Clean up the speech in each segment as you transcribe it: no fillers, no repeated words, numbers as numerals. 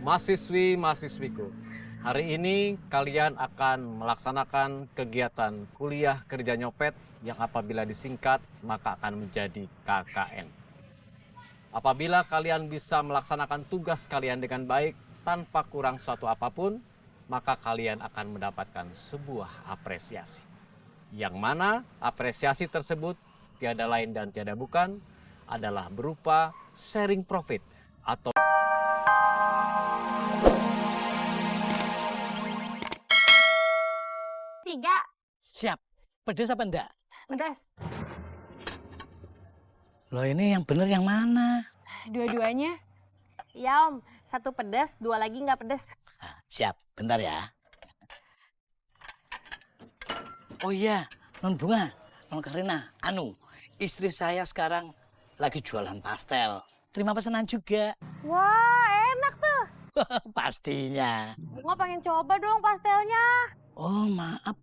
Mahasiswi-mahasiswiku, hari ini kalian akan melaksanakan kegiatan kuliah kerja nyopet yang apabila disingkat maka akan menjadi KKN. Apabila kalian bisa melaksanakan tugas kalian dengan baik tanpa kurang suatu apapun, maka kalian akan mendapatkan sebuah apresiasi. Yang mana apresiasi tersebut tiada lain dan tiada bukan adalah berupa sharing profit atau Tiga, Siap. Pedes apa enggak? pedas. Loh ini yang bener yang mana? Dua-duanya. Ya om, satu pedas, dua lagi nggak pedas. Siap, bentar ya. Oh iya, Non Bunga, Non Karina, istri saya sekarang lagi jualan pastel. Terima pesanan juga. Wah, enak tuh. Pastinya. Bunga pengen coba dong pastelnya. Oh maaf,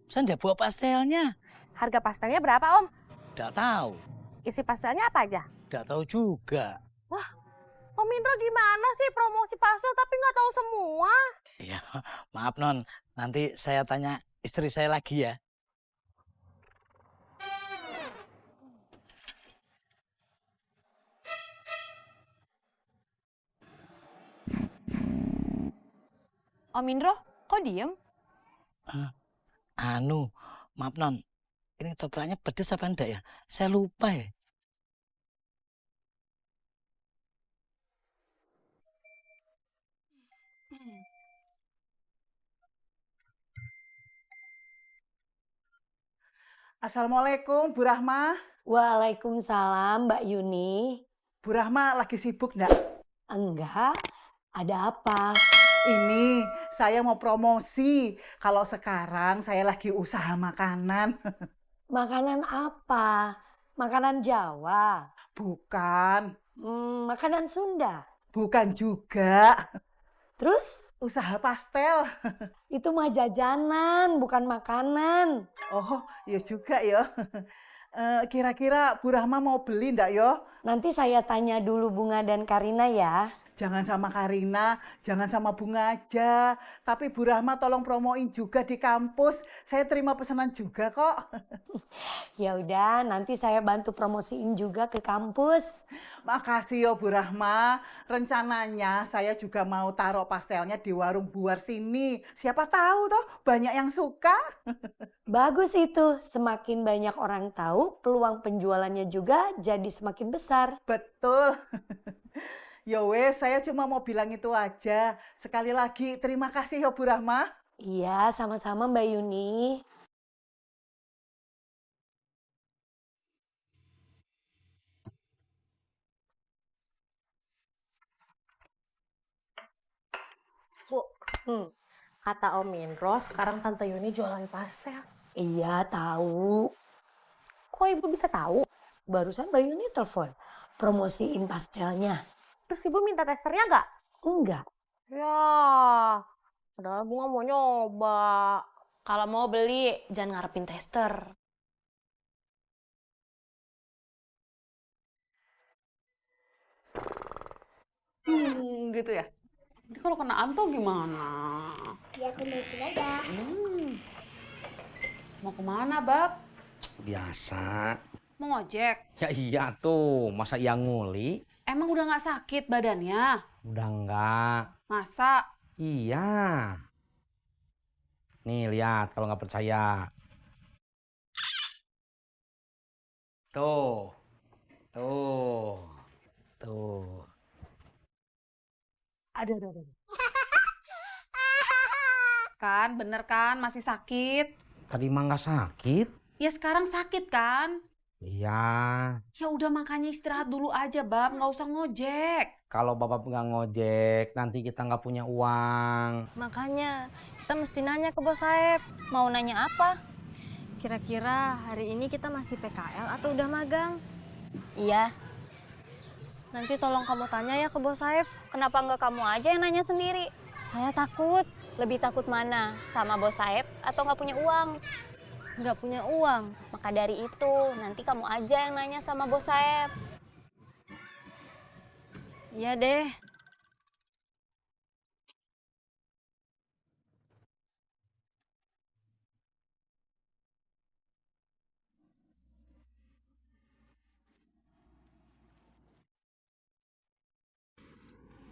saya enggak bawa pastelnya. Harga pastelnya berapa om? Enggak tahu, Isi pastelnya apa aja? enggak tahu juga. Wah, Om Indra gimana sih promosi pastel tapi nggak tahu semua? Iya, maaf Non, nanti saya tanya istri saya lagi ya. Om Indro, kok diem? Maaf Non, ini topraknya pedes apa enggak ya? Saya lupa ya. Assalamualaikum, Bu Rahma. Waalaikumsalam, Mbak Yuni. Bu Rahma lagi sibuk enggak? Enggak, ada apa? Ini saya mau promosi. Kalau sekarang saya lagi usaha makanan. Makanan apa? Makanan Jawa? Bukan, Makanan Sunda? bukan juga. Terus? Usaha pastel. Itu mah jajanan, bukan makanan. Oh, ya juga ya. Kira-kira Bu Rahma mau beli enggak ya? Nanti saya tanya dulu Bunga dan Karina ya. Jangan sama Karina, jangan sama Bunga aja. Tapi Bu Rahma tolong promoin juga di kampus. Saya terima pesanan juga kok. Ya udah, nanti saya bantu promosiin juga ke kampus. Makasih ya Bu Rahma. Rencananya saya juga mau taruh pastelnya di warung buar sini. Siapa tahu toh banyak yang suka. Bagus itu, semakin banyak orang tahu, peluang penjualannya juga jadi semakin besar. Betul. Ya wes, saya cuma mau bilang itu aja. Sekali lagi terima kasih ya Bu Rahma. Iya, sama-sama Mbak Yuni. Bu, kata Om Indro sekarang Tante Yuni jualan pastel. Iya, tahu. Kok ibu bisa tahu? Barusan Mbak Yuni telepon, promosiin pastelnya. Terus ibu minta testernya nggak? Enggak. Ya, padahal Bunga mau nyoba. Kalau mau beli, jangan ngarepin tester. Gitu ya. Nanti kalau kena amto gimana? Ya aku naikin aja. Mau kemana, Bab? Biasa. Mau ngojek? Ya iya tuh, masa iya nguli? Emang udah nggak sakit badannya? Udah enggak. Masa? Iya. Nih lihat kalau nggak percaya. Tuh. Tuh. Tuh. Aduh. Kan, bener kan? Masih sakit? Tadi mah nggak sakit. Ya sekarang sakit kan? Iya. Ya udah makanya istirahat dulu aja, Bab. Nggak usah ngojek. Kalau bapak nggak ngojek, nanti kita nggak punya uang. Makanya kita mesti nanya ke Bos Saeb. Mau nanya apa? Kira-kira hari ini kita masih PKL atau udah magang? Iya, Nanti tolong kamu tanya ya ke Bos Saeb. kenapa nggak kamu aja yang nanya sendiri? Saya takut Lebih takut mana? Sama bos Saeb atau nggak punya uang? nggak punya uang. Maka dari itu, nanti kamu aja yang nanya sama bos Saeb. Iya deh.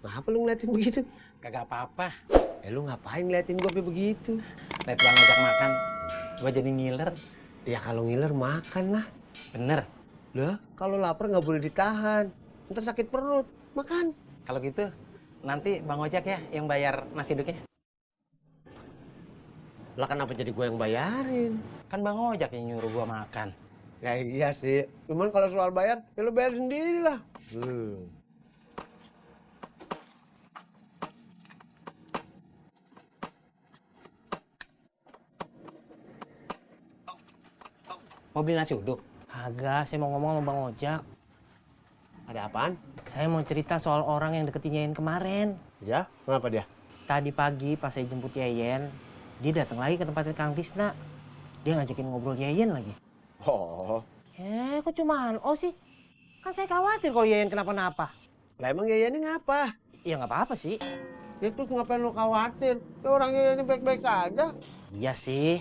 Ngapa lu ngeliatin begitu? Kagak apa-apa. Lu ngapain ngeliatin gua kayak begitu? Lihat Bang Ojak makan, gua jadi ngiler. Ya kalau ngiler makan lah. Bener. Lah, kalau lapar nggak boleh ditahan. Ntar sakit perut. Makan. Kalau gitu, nanti Bang Ojak ya yang bayar nasi uduknya. Lah kenapa jadi gua yang bayarin? Kan Bang Ojak yang nyuruh gua makan. Ya iya sih. Cuman kalau soal bayar, ya lu bayar sendiri lah. Mau beli nasi uduk? Agak, saya mau ngomong sama Bang Ojak. Ada apaan? Saya mau cerita soal orang yang deketin Yeyen kemarin. Ya, kenapa dia? Tadi pagi pas saya jemput Yeyen, dia datang lagi ke tempatnya Kang Tisna. Dia ngajakin ngobrol Yeyen lagi. Oh, Kok cuman oh sih? Kan saya khawatir kalau Yeyen kenapa-napa. lah emang Yaya ini ngapa? Ya nggak apa-apa sih. Ya terus ngapain lu khawatir? Ya orang Yaya ini baik-baik saja. Iya sih.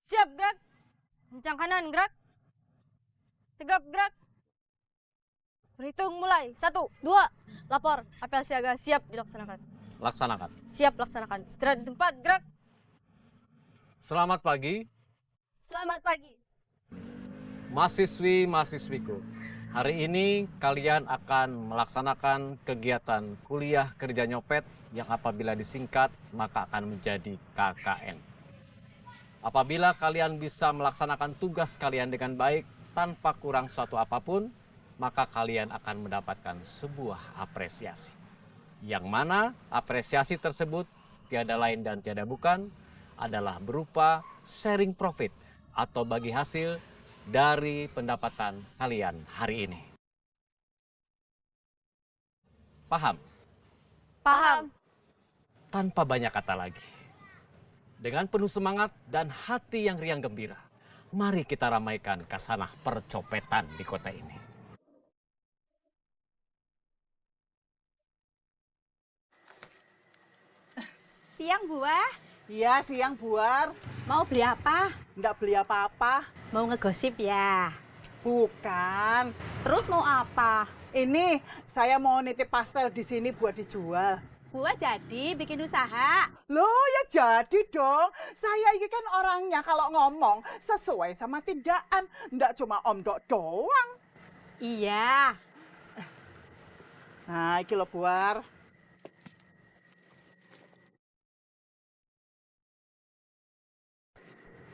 Siap, gerak. Kencang kanan, gerak. Tegap, gerak. Berhitung mulai. 1, 2. Lapor. Apel siaga siap dilaksanakan. Laksanakan. Siap laksanakan. Istirahat di tempat, gerak. Selamat pagi, Selamat pagi. mahasiswi-mahasiswiku. Hari ini kalian akan melaksanakan kegiatan kuliah kerja nyopet yang apabila disingkat maka akan menjadi KKN. Apabila kalian bisa melaksanakan tugas kalian dengan baik tanpa kurang suatu apapun, maka kalian akan mendapatkan sebuah apresiasi. Yang mana apresiasi tersebut tiada lain dan tiada bukan adalah berupa sharing profit atau bagi hasil dari pendapatan kalian hari ini. Paham? Paham. Tanpa banyak kata lagi. Dengan penuh semangat dan hati yang riang gembira, mari kita ramaikan kasanah percopetan di kota ini. Siang, Buah. Iya, siang Buar. Mau beli apa? Nggak beli apa-apa. Mau ngegosip ya? Bukan. Terus mau apa? Ini saya mau nitip pastel di sini buat dijual. Buah jadi bikin usaha. Loh ya jadi dong. Saya ini kan orangnya kalau ngomong sesuai sama tindakan. Nggak cuma omdok doang. Iya. Nah, iki lho Buar.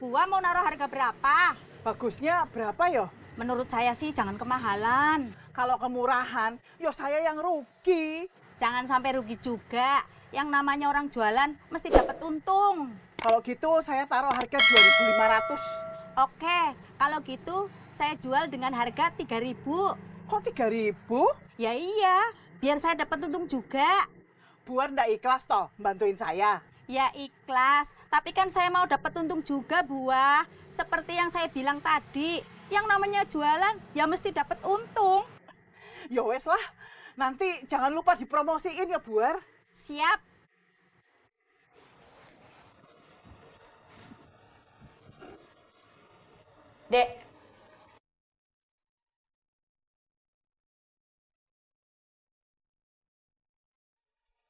Buah mau naruh harga berapa? Bagusnya berapa yo? Menurut saya sih jangan kemahalan. Kalau kemurahan, yo saya yang rugi. Jangan sampai rugi juga. Yang namanya orang jualan mesti dapat untung. Kalau gitu saya taruh harga 2.500. Oke, kalau gitu saya jual dengan harga 3.000. Kok 3.000? Ya iya, biar saya dapat untung juga. Buar ndak ikhlas toh bantuin saya? Ya ikhlas, tapi kan saya mau dapat untung juga, Buah. Seperti yang saya bilang tadi, yang namanya jualan ya mesti dapat untung. Ya wes lah, nanti jangan lupa dipromosiin ya Buar. Siap. Dek.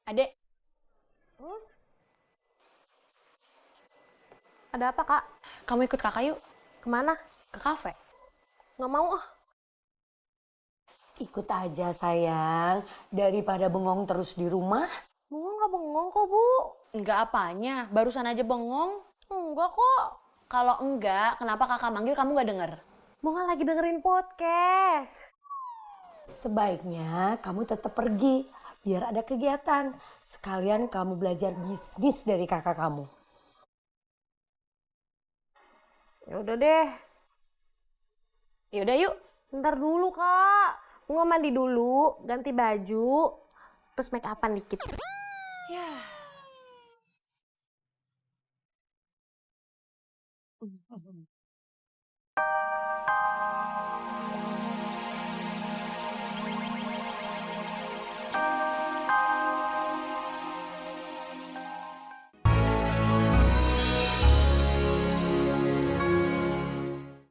Adek. Ada apa, Kak? Kamu ikut kakak yuk. Kemana? Ke kafe? Nggak mau ah. Ikut aja sayang, daripada bengong terus di rumah. Bengong nggak bengong kok, Bu. Enggak apanya, barusan aja bengong. Enggak kok. Kalau enggak, kenapa kakak manggil kamu nggak denger? Bunga lagi dengerin podcast. Sebaiknya kamu tetap pergi, biar ada kegiatan. Sekalian kamu belajar bisnis dari kakak kamu. Ya udah deh. Ya udah yuk. Ntar dulu, Kak. Bunga mandi dulu, ganti baju, terus make upan dikit. Ya.